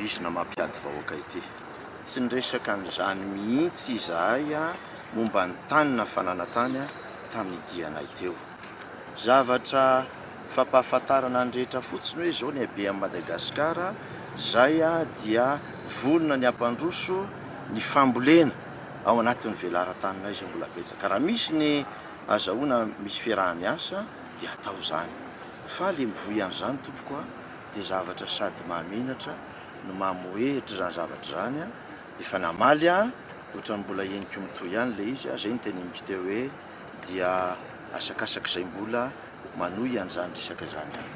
tohizina mampiady vahoaka ity. Tsy niresaka an'izany mihitsy izahay momba ny tany na fananan-tany tamin'ny dianay teo. Zavatra fampahafantarana ny rehetra fotsiny hoe izao ny habean'i Madagasikara, izay dia vonona ny hampandroso ny fambolena ao anatin'ny velaran-taninay izay mbola betsaka. Raha misy ny azahoana misy fiaraha-miasa dia atao izany. Fa le mivoy an'izany tompoko a, dia zavatra sady mahamenatra no mamohehitra izany zavatra izany a, efa namaly aho, ohatran'ny mbola henoko mitohy ihany le izy a, zay no teneniko teo hoe dia asakasak'izay mbola manohy an'izany resaka izany ihany.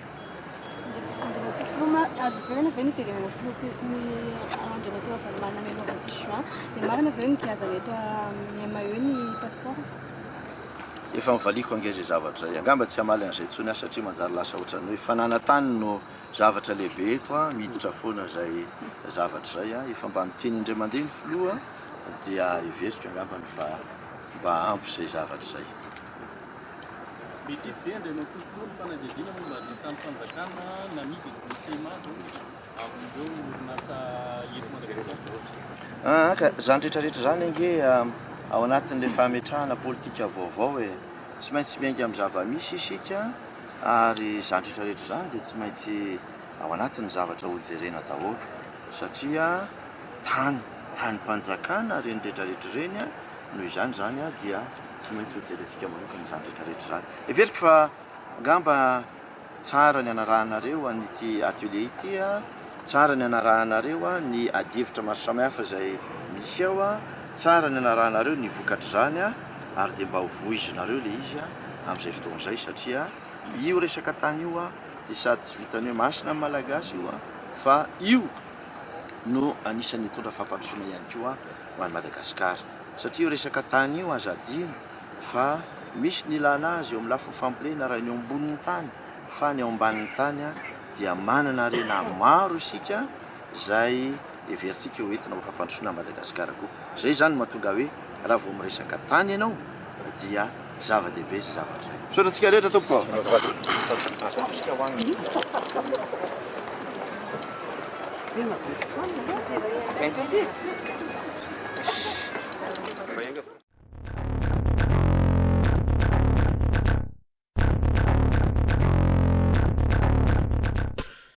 Andriamatoa Filoha, azo heverina ve ny fiverenana filoham-pirenena ny Andriamatoa Ravalomanana Mialoha 26 juin? Dia marina ve ny giazana eto amin'ny MAE ny passeport? Efa novaliako ange izay zavatra izay. Angamba tsy hamaly an'izay intsony aho satria manjary lasa ohatran'ny hoe fananan-tany no zavatra lehibe eto an, miditra foana izay zavatra izay an. Efa mba miteny indray mandeha ny filoha dia heveriko angambany fa mba ampy izay zavatra izay. Mety hisy ve Andriamatoa Filoha ny fanadihadiana momba ny tanim-panjakana namidy ny CMA amin'ireo orinasa eto Madagasikara? Aa ka izany rehetra rehetra izany ange ao anatin'ilay fametrahana politika vaovao e. Tsy maintsy miainga amin'ny zava-misy isika ary izany rehetra rehetra izany dia tsy maintsy ao anatin'ny zavatra hojerena daholo satria tany, tanim-panjakana ireny rehetra rehetra ireny noho izany izany dia tsy maintsy hojerentsika manokana izany rehetra rehetra izany. Heveriko fa angamba tsara ny anarahanareo an'ity atelier ity, tsara ny anarahanareo ny adihevitra maro samihafa izay misy ao, tsara ny anarahanareo ny vokatr'izany ary dia mba ho voizinareo ilay izy amin'izay fotoana izay satria io resaka tany io dia sady tsy vitan'ny hoe masina ny Malagasy io fa io no anisan'ny hitondra fampandrosoana ihany koa ho an'i Madagasikara. Satria io resaka tany io aza adino fa misy ny ilana azy eo amin'ny lafiny fambolena raha ny eo ambonin'ny tany fa ny ao ambanin'ny tany dia manana harena maro isika izay heverintsika ho entina ho fampandrosoana an'i Madagasikara koa. Izay izany no mahatonga hoe raha vao miresaka tany ianao dia zava-dehibe izay zavatra izay. Misaotra antsika rehetra tompoko.